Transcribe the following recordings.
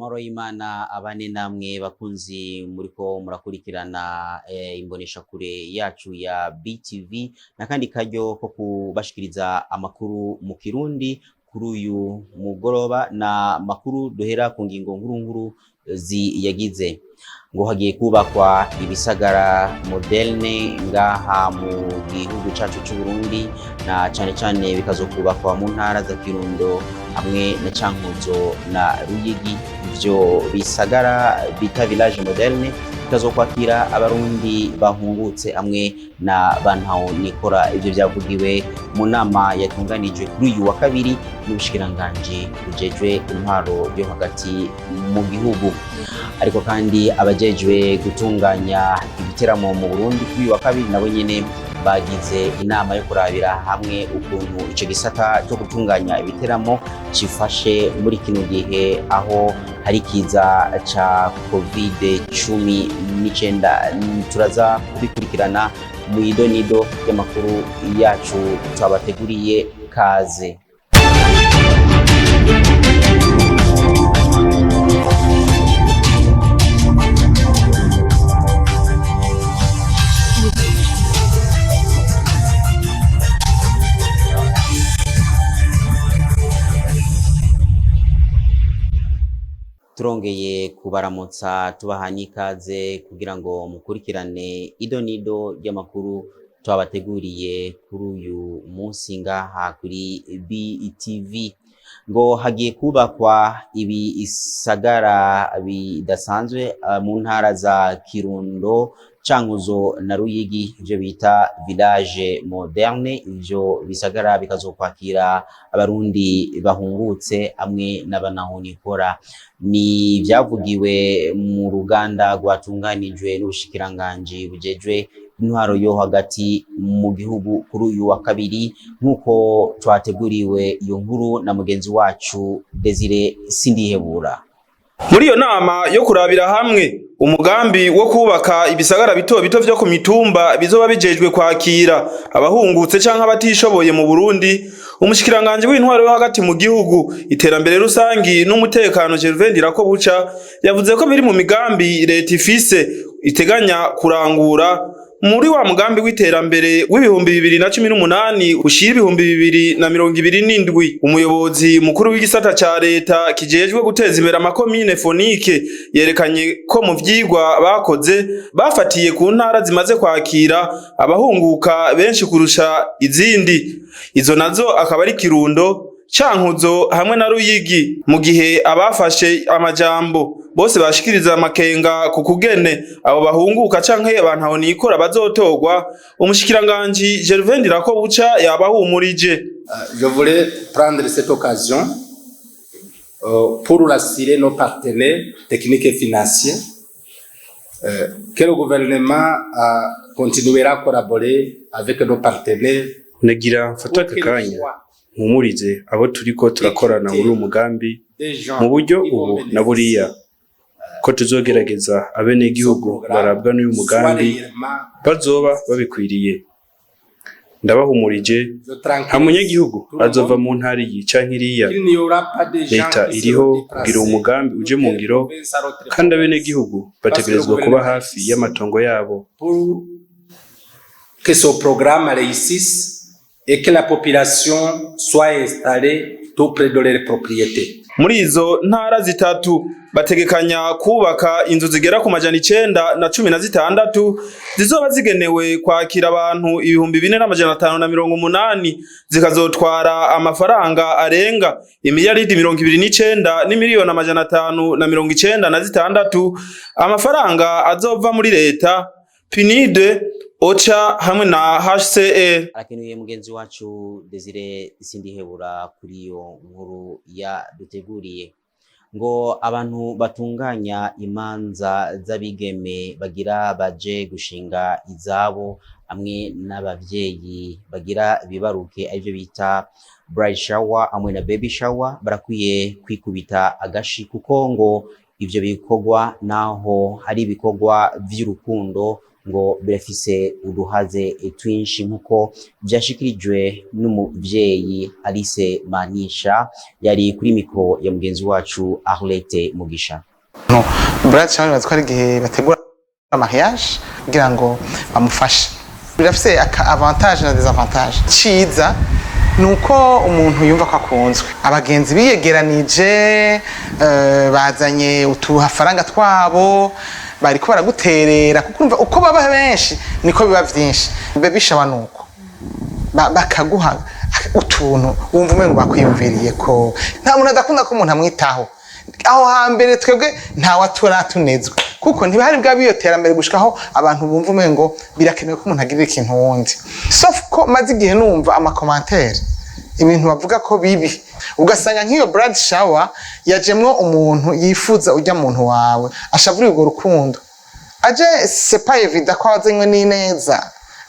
Amahoro y'Imana abane namwe bakunzi muriko murakurikirana imboneshakure yacu ya BTV n'akandi karyo ko kubashikiriza amakuru mu Kirundi kuri uyu mugoroba. Na makuru duhera ku ngingo nkuru nkuru ziyagize. Ngo hagiye kubakwa ibisagara moderne ngaha mu gihugu cacu c'u Burundi, na cane cane bikazokubakwa mu ntara za Kirundo hamwe na Cankuzo na Ruyigi. Ivyo bisagara bita village moderne bikazokwakira Abarundi bahungutse hamwe na bantaho nikora. Ivyo vyavugiwe mu nama yatunganijwe kuri uyu wa kabiri n'ubushikiranganji bujejwe intwaro yo hagati mu gihugu. Ariko kandi abajejwe gutunganya ibiteramo mu Burundi kuri uyu wa kabiri nabo nyene bagize inama yo kurabira hamwe ukuntu ico gisata cyo gutunganya ibiteramo cifashe muri kino gihe aho hari ikiza ca COVID-19. Turaza kubikurikirana mu idonido y'amakuru yacu twabateguriye. Kaze. Turongeye kubaramutsa, tubaha n'ikaze kugira ngo mukurikirane idonido ry'amakuru twabateguriye kuri uyu munsi ngaha kuri BTV. Ngo hagiye kubakwa ibisagara bidasanzwe mu ntara za Kirundo, Cankuzo na Ruyigi, ivyo bita village moderne. Ivyo bisagara bikazokwakira Abarundi bahungutse hamwe n'abanahonikora. Ni vyavugiwe mu ruganda rwatunganijwe n'ubushikiranganji bujejwe intwaro yo hagati mu gihugu kuri uyu wa kabiri, nk'uko twateguriwe iyo nkuru na mugenzi wacu Desire Sindihebura. Muri iyo nama yo kurabira hamwe umugambi wo kubaka ibisagara bito bito vyo ku mitumba bizoba bijejwe kwakira abahungutse canke abatishoboye mu Burundi, umushikiranganji w'intwaro yo hagati mu gihugu, iterambere rusangi n'umutekano, Gervais Ndirakobuca, yavuze ko biri mu migambi leta ifise iteganya kurangura muri wa mugambi w'iterambere w'2018 ushira 2027. Umuyobozi mukuru w'igisata ca leta kijejwe guteza imbere amakomine fonike yerekanye ko mu vyigwa bakoze bafatiye ku ntara zimaze kwakira abahunguka benshi kurusha izindi, izo nazo akaba ari Kirundo, Cankuzo hamwe na Ruyigi. Mu gihe abafashe amajambo bose bashikiriza amakenga ku kugene abo bahunguka canke bantaho nikora bazotorwa, umushikiranganji Gervais Ndirakobuca yabahumurije. Je voulais prendre cette occasion pour rassurer nos partenaires techniques et financiers que le gouvernement continuera à collaborer avec nos partenaires. Nagira mfate aka kanya mpumurize abo turiko turakorana muri uyu mugambi mu buryo ubu na buriya ko tuzogerageza abenegihugu barabwa n'uyu mugambi bazoba babikwiriye. Ndabahumurije, nta munyagihugu azova mu ntara iyi canke iriya. Leta iriho kugira uwo mugambi uje mu ngiro, kandi abenegihugu bategerezwa kuba hafi y'amatongo yabo. Pour que ce programme réussisse et que la population soit installée tout près de leur propriété. Muri izo ntara zitatu bategekanya kubaka inzu zigera ku 916 zizoba zigenewe kwakira abantu 4580, zikazotwara amafaranga arenga imiliyaridi 29 n'imiliyoni 596, amafaranga azova muri leta, PNUD, OCHA hamwe na HCR. Arakenuye mugenzi wacu Desire Sindihebura kuri iyo nkuru yaduteguriye. Ngo abantu batunganya imanza z'abigeme bagira baje gushinga izabo hamwe n'abavyeyi bagira bibaruke, arivyo bita bride shower hamwe na baby shower, barakwiye kwikubita agashi, kuko ngo ivyo bikorwa naho ari ibikorwa vy'urukundo. Ngo birafise uduhaze twinshi, nk'uko vyashikirijwe n'umuvyeyi Alice Manisha, yari kuri micro ya mugenzi wacu Arlette Mugisha. Bridal shower bazi ko ari igihe bategura mariage kugira ngo bamufashe. Birafise aka avantage na désavantage. Ciza ni uko umuntu yumva ko akunzwe, abagenzi biyegeranije, bazanye utuhafaranga twabo, bariko baraguterera, kuko urumva uko baba benshi niko biba vyinshi. Baby shower nuko bakaguha utuntu, wumva umengo bakwiyumviriye ko nta muntu adakunda ko umuntu amwitaho. Aho hambere twebwe ntawe turatunezwe, kuko ntibahari bwa biyo terambere gushikaho abantu bumva umengo birakenewe ko umuntu agirira ikintu wundi. Sauf ko maze igihe numva ama commentaires, ibintu bavuga ko bibi, ugasanga nk'iyo bridal shower yajemwo umuntu yifuza ujya muntu wawe ashavuriye urwo rukundo aje. C'est pas évident ko azanywe n'ineza,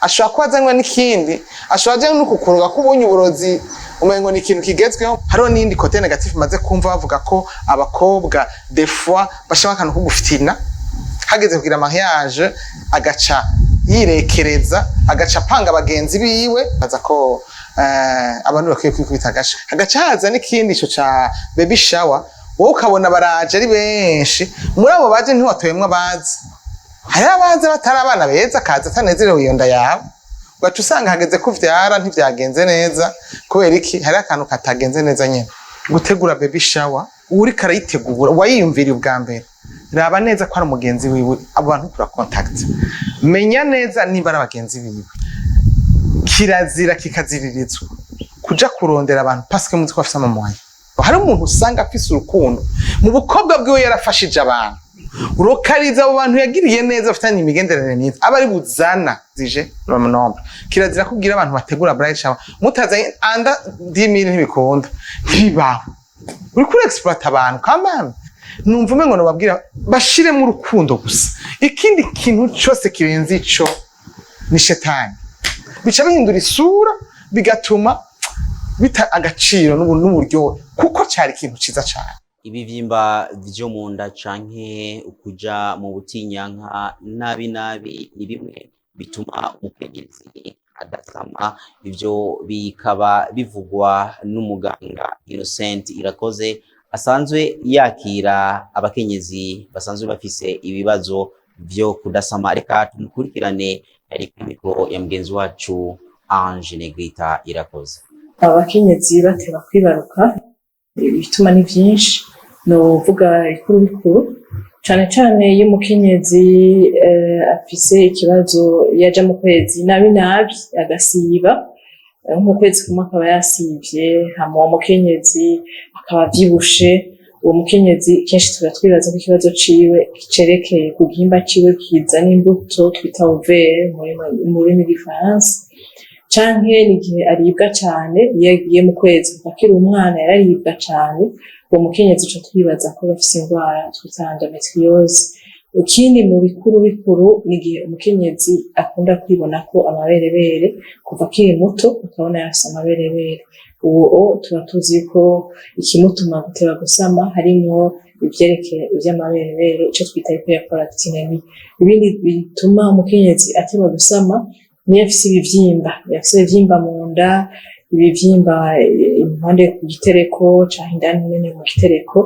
ashobora kuba azanywe n'ikindi, ashobora ajanywe no kukuroga ko ubonye uburozi, umengo ni ikintu kigezweho. Hariho n'iyindi côté négatif maze kumva bavuga ko abakobwa des fois bashaka akantu ko gufitina, hageze kugira mariage agaca yirekereza, agaca apanga abagenzi biwe, baza ko abantu bakwiye kwikubita agace. Hagaca haza n'ikindi ico ca baby shower, wowe ukabona baraje ari benshi, muri abo baje ntiwatoyemwo abazi. Hariho abaza batari abana beza, akaza atanezerewe iyo nda yawe, ugaca usanga hageze ko uvyara ntivyagenze neza. Kubera iki? Hariho akantu katagenze neza nyene. Gutegura baby shower, uwuriko arayitegura, uwayiyumviriye ubwa mbere, raba neza ko ari umugenzi wiwe. Abo bantu kura contact, menya neza niba ari abagenzi biwe. Kirazira kikaziririzwa kuja kurondera abantu parce que muzi ko bafise ama moyens. Hari umuntu usanga afise urukundo mu bukobwa bwiwe, yarafashije abantu, urokariza abo bantu yagiriye neza, bafitanye imigenderanire myiza, aba ari buzana zije nombre. Kirazira kubwira abantu bategura bridal shower mutazanye anda 10,000, ntibikunda, ntibibaho, uriko ur exploita abantu kamame. Numva umengo nobabwira bashiremo urukundo gusa, ikindi kintu cose kirenze ico ni shetani, bica bihindura isura, bigatuma bita agaciro n'uburyohe, kuko cyari ikintu ciza cane. Ibivyimba vyo mu nda canke ukuja mu butinyanka nabi nabi ni bimwe bituma umukenyezi adasama. Ivyo bikaba bivugwa n'umuganga Innocent Irakoze, asanzwe yakira abakenyezi basanzwe bafise ibibazo vyo kudasama. Reka tumukurikirane, yari kuri micro ya mugenzi wacu Ange Negrita Irakoze. Abakenyezi bateba kwibaruka, ibituma ni vyinshi, novuga bikuru bikuru. Cane cane iyo umukenyezi afise ikibazo, yaja mu kwezi nabi nabi, agasiba, nk'ukwezi kumwe akaba yasivye, hama uwo mukenyezi akaba avyibushe, uwo mukenyezi kenshi tuba twibaza ko ikibazo ciwe cerekeye ku gihimba ciwe kizana imbuto twita ovaire mu rurimi rw'igifaransa, canke n'igihe aribwa cane iyo agiye mu kwezi. Kuva akiri umwana yararibwa cane, uwo mukenyezi uca twibaza ko bafise ingwara twita endométriose. Ikindi mu bikuru bikuru ni igihe umukenyezi akunda kwibonako amaberebere kuva akiri muto, ukabona yafise amaberebere. Uwo tuba tuzi ko ikimutuma guteba gusama harimwo ivyerekeye ivy'amaberebere, ico twita hyperprolactinemie. Ibindi bituma umukenyezi ateba gusama niyo afise ibivyimba, iyo afise ibivyimba mu nda, ibivyimba impande ku gitereko canke indani nyene mu gitereko,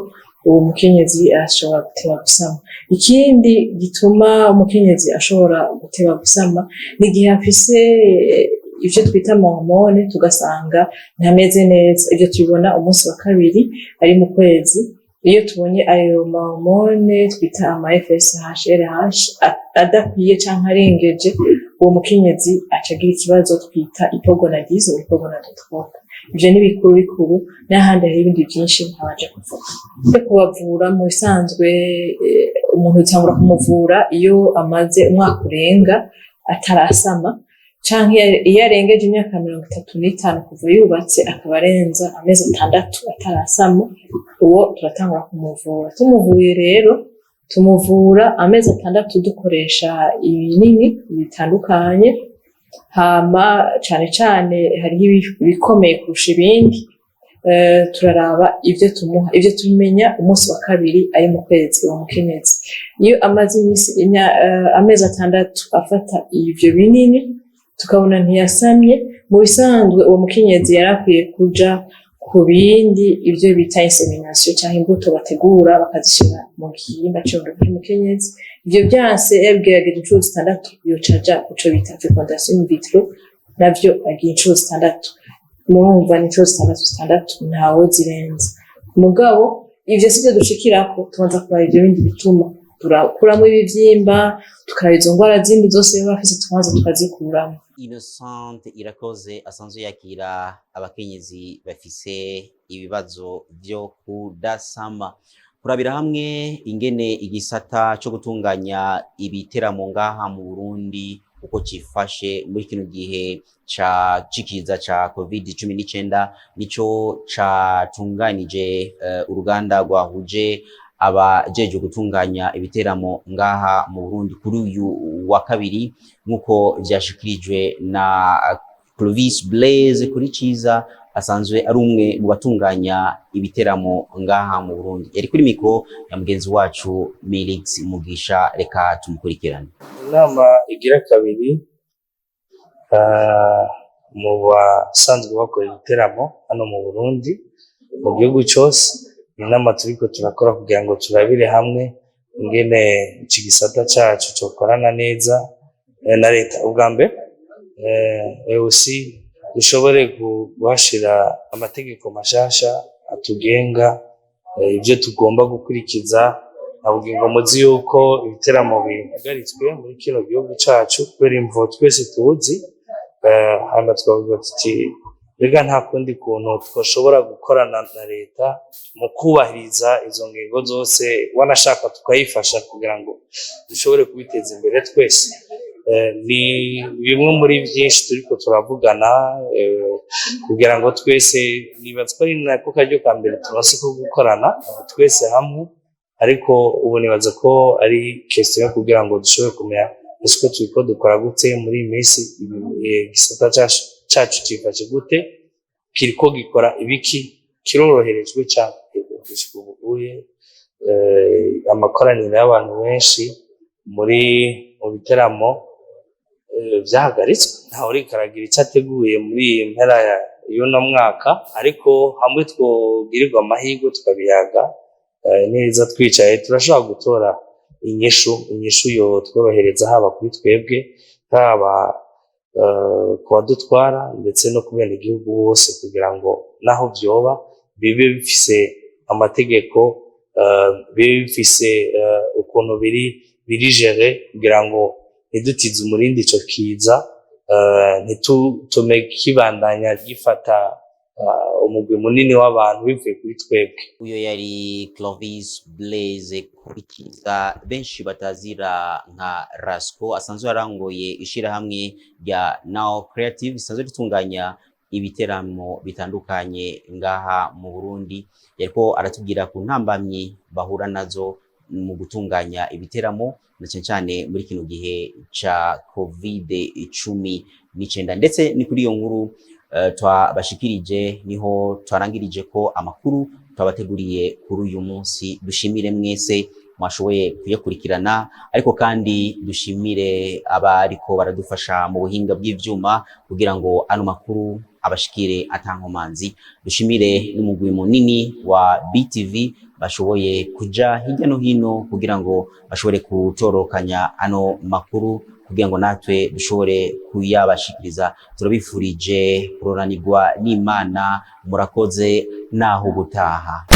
uwo mukenyezi arashobora guteba gusama. Ikindi gituma umukenyezi ashobora guteba gusama ni igihe afise ivyo twita ama hormones, tugasanga ntameze neza. Ivyo tubibona umunsi wa kabiri ari mu kwezi, iyo tubonye ayo ma hormones twita ama FSH, LH adakwiye canke arengeje, uwo mukenyezi aca agira ikibazo twita hypogonadisme hypogonadotrope. Ivyo ni bikuru bikuru, n'ahandi hari ibindi vyinshi ntabanje kuvuga. Kubavura mu bisanzwe, umuntu utangura kumuvura iyo amaze umwaka urenga atarasama, canke iyo arengeje imyaka 35 kuva yubatse, akaba arenza amezi 6 atarasama, uwo turatangura kumuvura. Tumuvuye rero, tumuvura amezi 6 dukoresha ibinini bitandukanye, hama cane cane hariho ibikomeye kurusha ibindi. Turaraba ivyo tumuha. Ivyo tubimenya umunsi wa kabiri ari mu kwezi. Uwo mukenyezi iyo amaze imisi amezi 6 afata ivyo binini, tukabona ntiyasamye, mu bisanzwe uwo mukenyezi yari akwiye kuja ku bindi, ivyo bita insémination canke imbuto bategura bakazishira mu gihimba c'irondoka c'umukenyezi. Ivyo vyanse, yabigerageje incuro 6, yoca aja kuco bita fécondation in vitro, navyo agiye incuro 6. Murumva ni incuro 6, 6, ntawe zirenza. Mugabo ivyo sivyo dushikirako, tubanza kuraba ivyo bindi bituma, turakuramwo ibivyimba, tukaraba izo ngwara zindi zose baba bafise, tubanza tukazikuramo. Innocente Irakoze asanzwe yakira abakenyezi bafise ibibazo vyo kudasama. Kurabira hamwe ingene igisata co gutunganya ibiteramo ngaha mu Burundi uko cifashe muri kino gihe ca cikiza ca COVID-19, nico catunganije uruganda rwahuje abajejwe gutunganya ibiteramo ngaha mu Burundi kuri uyu wa kabiri, nk'uko vyashikirijwe na Clovis Blaise kuri Ciza, asanzwe ari umwe mu batunganya ibiteramo ngaha mu Burundi. Yari kuri micro ya mugenzi wacu Melix Mugisha, reka tumukurikirane. Inama igira kabiri mu basanzwe bakora ibiteramo hano mu Burundi, mu gihugu cose, ni inama turiko turakora kugira ngo turabire hamwe ingene iki gisata cacu cokorana neza na leta ubwa mbere, aussi dushobore guhashira amategeko mashasha atugenga, ivyo tugomba gukurikiza. Nabwiye ngo muzi yuko ibiteramo bihagaritswe muri kino gihugu cacu kubera imvo twese tuzi. Hanyuma twavuga tuti mbega nta kundi kuntu twashobora gukorana na leta mu kubahiriza izo ngingo zose, wanashaka tukayifasha kugira ngo dushobore kubiteza imbere twese. Ni bimwe muri byinshi turiko turavugana kugira ngo twese, nibaza ko ari nako karyo ka mbere turonse ko gukorana twese hamwe. Ariko ubu nibaza ko ari question yo kugira ngo dushobore kumenya ese ko turiko dukora gute muri iyi minsi, igisata cacu cifashe gute, kiriko gikora ibiki, kiroroherejwe cane gushika ubu uye. Amakoraniro y'abantu benshi muri mu biteramo vyahagaritswe, ntawe uriko aragira ico ateguye muri iyi mpera y'uno mwaka. Ariko hamwe twogirirwa amahirwe tukabiyaga neza twicaye, turashobora gutora inyishu yo tworohereza, haba kuri twebwe, haba ku badutwara, ndetse no ku benegihugu bose, kugira ngo naho vyoba bibe bifise amategeko, bibe bifise ukuntu biri géré, kugira ngo ntidutize umurindi ico kiza, ntitutume kibandanya gifata umugwi munini w'abantu bivuye kuri twebwe. Uyo yari Clovis Blaise Kurikiza, benshi batazira nka Rasco, asanzwe arangoye ishirahamwe rya Now Creative isanzwe ritunganya ibiteramo bitandukanye ngaha mu Burundi. Yariko aratubwira ku ntambamyi bahura nazo mu gutunganya ibiteramo, na cyane cyane muri kino gihe ca COVID-19. Ndetse ni kuri iyo nkuru twabashikirije niho twarangirije ko amakuru twabateguriye kuri uyu munsi. Dushimire mwese mwashoboye kuyakurikirana, ariko kandi dushimire abariko baradufasha mu buhinga bw'ivyuma kugira ngo ano makuru abashikire atankomanzi. Dushimire n'umugwi munini wa BTV bashoboye kuja hirya no hino kugira ngo bashobore gutorokanya ano makuru, kugira ngo natwe dushobore kuyabashikiriza. Turabifurije kuroranirwa n'Imana. Murakoze, naho ubutaha.